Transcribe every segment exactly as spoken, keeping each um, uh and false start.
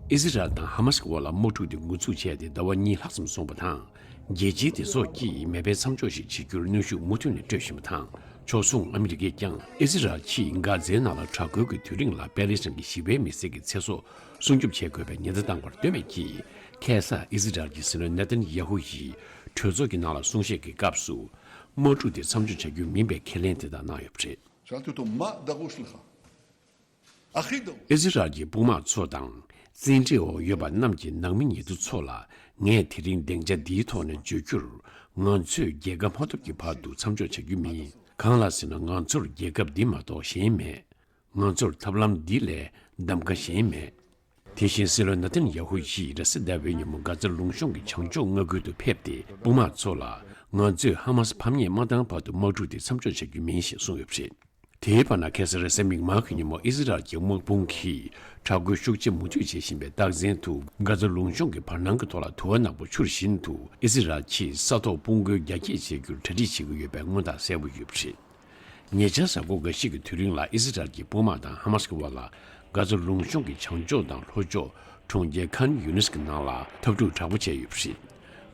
ཨི་ཟི་རལ་དང་ཧ་མ་སི་གི་དབར་ལ་དམག་འཁྲུག་དེ་འགོ་འཛུགས་བྱས་ཏེ་ཟླ་བ་གཉིས་ལྷག་ཙམ་སོང་བ་དང་། རྒྱལ་སྤྱིའི་སྡེ་ཚོགས་ཀྱིས་མེ་འཕེན་མཚམས་འཇོག་ཞིག་བྱེད་རྒྱུར་གནོན་ཤུགས་མུ་མཐུད་ནས་སྤྲོད་བཞིན་པ་དང་། ཕྱོགས་མཚུངས་ཨ་མི་རི་ཀས་ཀྱང་ཨི་ཟི་རལ་གྱིས་གྷ་ཛའི་ནང་ལ་དྲག་རྒོལ་གྱི་དུས་རིང་ལ་པེ་ལེ་སི་ཐན་གྱི་ཞི་བའི་མི་སེར་གྱི་ཚེ་སྲོག་སྲུང་སྐྱོབ་བྱེད་དགོས་པའི་ཉེན་བརྡ་བཏང་བར་ལྟོས་མེད་ཀྱིས། ཁ་སང་ཨི་ཟི་རལ་གྱི་སྲིད་བློན་ནེ་ཐན་ཡ་ཧུ་ཡིས་གྲོས་ཚོགས་ཀྱི་ནང་ལ་གསུང་བཤད་ཀྱི་སྐབས་སུ། དམག་འཁྲུག་དེ་མཚམས་འཇོག་བྱ་རྒྱུ་མིན་པའི་ཁས་ལེན་དེ་དག་གནང་ཡོད་པ་རེད། שאלתי אותו, מה דרוש לך? הכי דרוש. ཨི་ཟི་རལ་གྱི་དཔུང་དམག་ཚོ་དང་བཙན་ཁྲིད་འོག་ཡོད་པ་རྣམས་ཀྱི་ནང་མི་ཉེ་དུ་ཚོ་ལ། ངས་དེ་རིང་སྡིངས་ཆ་འདིའི་ཐོག་ནས་བརྗོད་རྒྱུར། ང་ཚོས་རྒྱལ་ཁ་མ་ཐོབ་ཀྱི་བར་དུ་མཚམས་འཇོག་བྱ་རྒྱུ་མིན། གང་ལགས་ཟེར་ན། ང་ཚོར་རྒྱལ་ཁབ་འདི་མ་གཏོགས་གཞན་མེད། ང་ཚོར་ཐབས་ལམ་འདི་ལས་གདམ་ག་གཞན་མེད། དེ་བཞིན་སྲིད་བློན་ནེ་ཐན་ཡ་ཧུ་ཡིས་རེས་གཟའ་ཟླ་བའི་ཉིན་མོ་གྷ་ཛ་ལུང་གཤོང་གི་བྱང་ཕྱོགས་མངའ་ཁུལ་དུ་ཕེབས་ཏེ། དཔུང་དམག་ཚོ་ལ། ང་ཚོས་ཧ་མ་སི་ཕམ་ཉེས་མ་བཏང་བར་དུ་དམག་འཁྲུག་དེ་མཚམས་འཇོག་བྱ་རྒྱུ་མིན་ཞེས་གསུངས་ཡོད་པ་རེད། དེའི་བར་ན། ཁ་སང་རེས་གཟའ་མིག་དམར་གྱི་ཉིན་མོ་ཨི་ཟི་རལ་གྱི་དམག་དཔུང་གིས་དྲག་རྒོལ་ཤུགས་ཆེ་མུ་མཐུད་བྱེད་བཞིན་པའི་རྟགས་མཚན་དུ། གྷ་ཛ་ལུང་གཤོང་གི་བར་སྣང་གི་ཐོག་ལ་དུ་བ་ནག་པོ་འཕྱུར་བཞིན་དུ། ཨི་ཟི་རལ་གྱིས་ས་ཐོག་དཔུང་རྒོལ་རྒྱ་སྐྱེད་བྱེད་རྒྱུར་གྲ་སྒྲིག་བྱེད་ཀྱི་ཡོད་པའི་མངོན་རྟགས་གསལ་པོ་ཡོད་པ་རེད། ཉེ་ཆར་གཟའ་འཁོར་འགའ་ཤས་ཀྱི་དུས་རིང་ལ་ཨི་ཟི་རལ་གྱི་དཔུང་དམག་དང་ཧ་མ་སི་གི་བར་ལ། གྷ་ཛ་ལུང་གཤོང་གི་བྱང་ཕྱོགས་དང་ལྷོ་ཕྱོགས་གྲོང་ཁྱེར་ཁཱན་ཡུ་ནིས་ཀྱི་ནང་ལ་འཐབ་འཁྲུག་དྲག་པོ་བྱས་ཡོད་པ་རེད།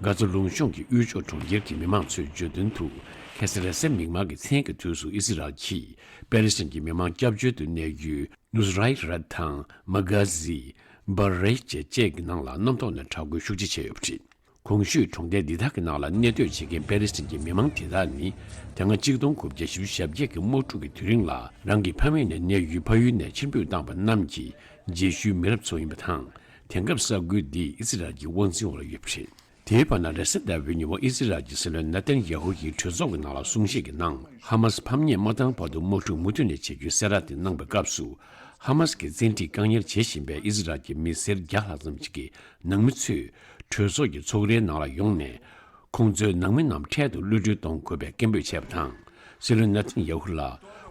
གྷ་ཛ་ལུང་གཤོང་གི་དབུས་ཕྱོགས་གྲོང་ཁྱེར་གྱི་མི་མང་ཚོས་བརྗོད་དོན་དུ། ཁ་སང་རེས་གཟའ་མིག་དམར་གྱི་མཚན་གྱི་དུས་སུ་ཨི་ཟི་རལ་གྱིས་པེ་ལི་སི་ཐན་གྱི་མི་མང་སྐྱབས་བཅོལ་དུ་གནས་ཡུལ་ནུ་སི་རའི་རད་དང་མ་གྷ་ཟི། སྦར་རེ་ཅེ་བཅས་ཀྱི་ནང་ལ་གནམ་ཐོག་ནས་དྲག་རྒོལ་ཤུགས་ཆེ་བྱས་ཡོད་པ་རེད། གོང་ཞུས་གྲོང་རྡལ་འདི་དག་གི་ནང་ལ་གནས་སྡོད་བྱེད་མཁན་པེ་ལི་སི་ཐན་གྱི་མི་མང་དེ་དག་ནི། དེ་སྔ་གཅིག་སྟོང་དགུ་བརྒྱ་བཞི་བཅུ་ཞེ་བརྒྱད་ཀྱི་དམག་འཁྲུག་གི་དུས་རིང་ལ་རང་གི་ཕ་མེས་ནས་གནས་ཡུལ་ཕ་ཡུལ་ནས་ཕྱིར་འབུད་བཏང་པ་རྣམས་ཀྱི་རྗེས་ཤུལ་མི་རབས་ཚོ་ཡིན་པ་དང་། དེང་སྐབས་ས་ཁུལ་འདི་ཨི་ཟི་རལ་གྱི་དབང་འཛིན་འོག་ལ་ཡོད་པ་རེད། དེའི་བར་ན། རེས་གཟའ་ཟླ་བའི་ཉིན་མོ་ཨི་ཟི་རལ་གྱི་སྲིད་བློན་ནེ་ཐན་ཡ་ཧུ་ཡིས་གྲོས་ཚོགས་ཀྱི་ནང་ལ་གསུང་བཤད་ཀྱི་ནང་། ཧ་མ་སི་ཕམ་ཉེས་མ་བཏང་བར་དུ་དམག་འཁྲུག་མུ་མཐུད་ནས་བྱེད་རྒྱུའི་གསལ་བསྒྲགས་དེ་གནང་པའི་སྐབས་སུ། ཧ་མ་སི་གིས་བཙན་ཁྲིད་བཀག་ཉར་བྱེད་བཞིན་པའི་ཨི་ཟི་རལ་གྱི་མི་སེར་བརྒྱ་ལྷག་ཙམ་ཞིག་གི་ནང་མི་ཚོས་གྲོས་ཚོགས་ཀྱི་ཚོགས་རའི་ནང་ལ་ཡོང་ནས། ཁོང་ཚོའི་ནང་མི་རྣམས་འཕྲལ་དུ་གློད་གྲོལ་གཏོང་དགོས་པའི་སྐད་འབོད་བྱས་པ་དང་། སྲིད་བློན་ནེ་ཐན་ཡ་ཧུ་ལ།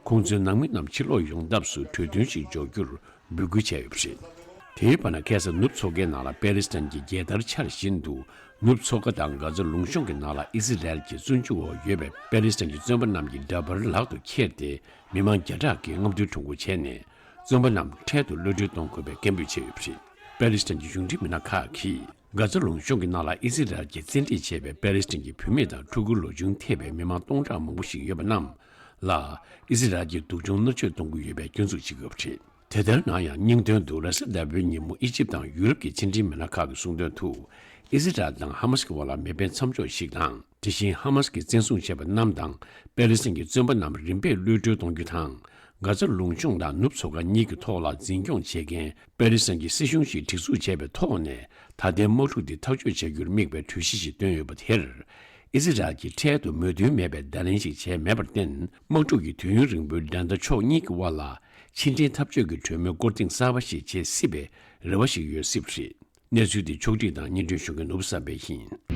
ཁོང་ཚོའི་ནང་མི་རྣམས་ཕྱིར་ལོག་ཡོང་ཐབས་སུ་གྲོས་མཐུན་ཞིག་འཇོག་རྒྱུར་འབོད་སྐུལ་བྱས་ཡོད་པ་རེད། དེའི་བར་ན། ཁ་སང་ནུབ་མཚོ་ཁའི་ནང་ལ་པེ་ལི་སི་ཐན་གྱི་རྒྱལ་དར་འཕྱར་བཞིན་དུ། ནུབ་མཚོ་ཁ་དང་གྷ་ཛ་ལུང་གཤོང་གི་ནང་ལ་ཨི་ཟི་རལ་གྱི་བཙོན་འཇུག་འོག་ཡོད་པའི་པེ་ལི་སི་ཐན་གྱི་བཙོན་པ་རྣམས་ཀྱི་འདྲ་པར་ལག་ཏུ་འཁྱེར་ཏེ། མི་མང་བརྒྱ་ཕྲག་གིས་རྔམ་སྟོན་ཁྲོམ་སྐོར་བྱས་ནས། བཙོན་པ་རྣམས་འཕྲལ་དུ་གློད་གྲོལ་གཏོང་དགོས་པའི་སྐད་འབོད་བྱས་ཡོད་པ་རེད། པེ་ལི་སི་ཐན་གྱི་གཞུང་འབྲེལ་མི་སྣ་ཁག་གིས། གྷ་ཛ་ལུང་གཤོང་གི་ནང་ལ་ཨི་ཟི་རལ་གྱིས་བཙན་ཁྲིད་བྱས་པའི་པེ་ལི་སི་ཐན་གྱི་བུད་མེད་དང་ཕྲུ་གུ་ལོ་ཆུང་ཐེ་བའི་མི་མང་སྟོང་ཕྲག་མང་པོ་ཞིག་ཡོད་པ་རྣམས་ལ། ཨི་ཟི་རལ་གྱིས་སྡུག་སྦྱོང་མནར་གཅོད་གཏོང་གི་ཡོད་པའི་སྐྱོན་འཛུགས་བྱེད་ཀྱི་ཡོད་པ་རེད། དེ་ལྟར་ན་ཡང་། སྙིང་དོན་དུ། རེས་གཟའ་ཟླ་བའི་ཉིན་མོ་ཨི་ཇིབ་དང་ཡུ་རོབ་ཀྱི་ཕྱི་འབྲེལ་མི་སྣ་ཁག་གིས་གསུངས་དོན་དུ། ཨི་ཟི་རལ་དང་ཧ་མ་སི་གི་བར་ལ་མེ་འཕེན་མཚམས་འཇོག་ཞིག་དང་། དེ་བཞིན་ཧ་མ་སི་གིས་བཙན་བཟུང་བྱས་པ་རྣམས་དང་། པེ་ལི་སི་ཐན་གྱི་བཙོན་པ་རྣམས་རིམ་པས་གློད་གྲོལ་གཏོང་རྒྱུ་དང་། གྷ་ཛ་ལུང་གཤོང་དང་ནུབ་མཚོ་ཁ་གཉིས་ཀྱི་ཐོག་ལ་འཛིན་སྐྱོང་བྱེད་མཁན་པེ་ལི་སི་ཐན་གྱི་སྲིད་གཞུང་ཞིག་སྒྲིག་འཛུགས་བྱས་པའི་ཐོག་ནས། ད་ལྟའི་དམག་འཁྲུག་འདི་ཐག་གཅོད་བྱ་རྒྱུར་དམིགས་པའི་གྲོས་གཞི་ཞིག་བཏོན་ཡོད་པ་དེར། ཨི་ཟི་རལ་གྱིས་འཕྲལ་དུ་མོས་མཐུན་མེད་པའི་བརྡ་ལན་ཞིག་བྱས་མེད་པར་བརྟེན། དམག་འཁྲུག་གི་དུས་ཡུན་རིང་པོའི་འགྲན་ཟླ་ཕྱོགས་གཉིས་ཀྱི་དབར་ལ། ཕྱི་འབྲེལ་འཐབ་ཇུས་ཀྱི་གྲོས་མོལ་སྐོར་ཐེངས་གསར་པ་ཞིག་བྱེད་སྲིད་པའི་རེ་བ་ཞིག་ཡོད་སྲིད་པ་རེད། གནས་ཚུལ་འདི་ཕྱོགས་སྒྲིག་དང་སྙན་སྒྲོན་ཞུ་མཁན་ནོར་བུ་བསམ་འཕེལ་ཡིན།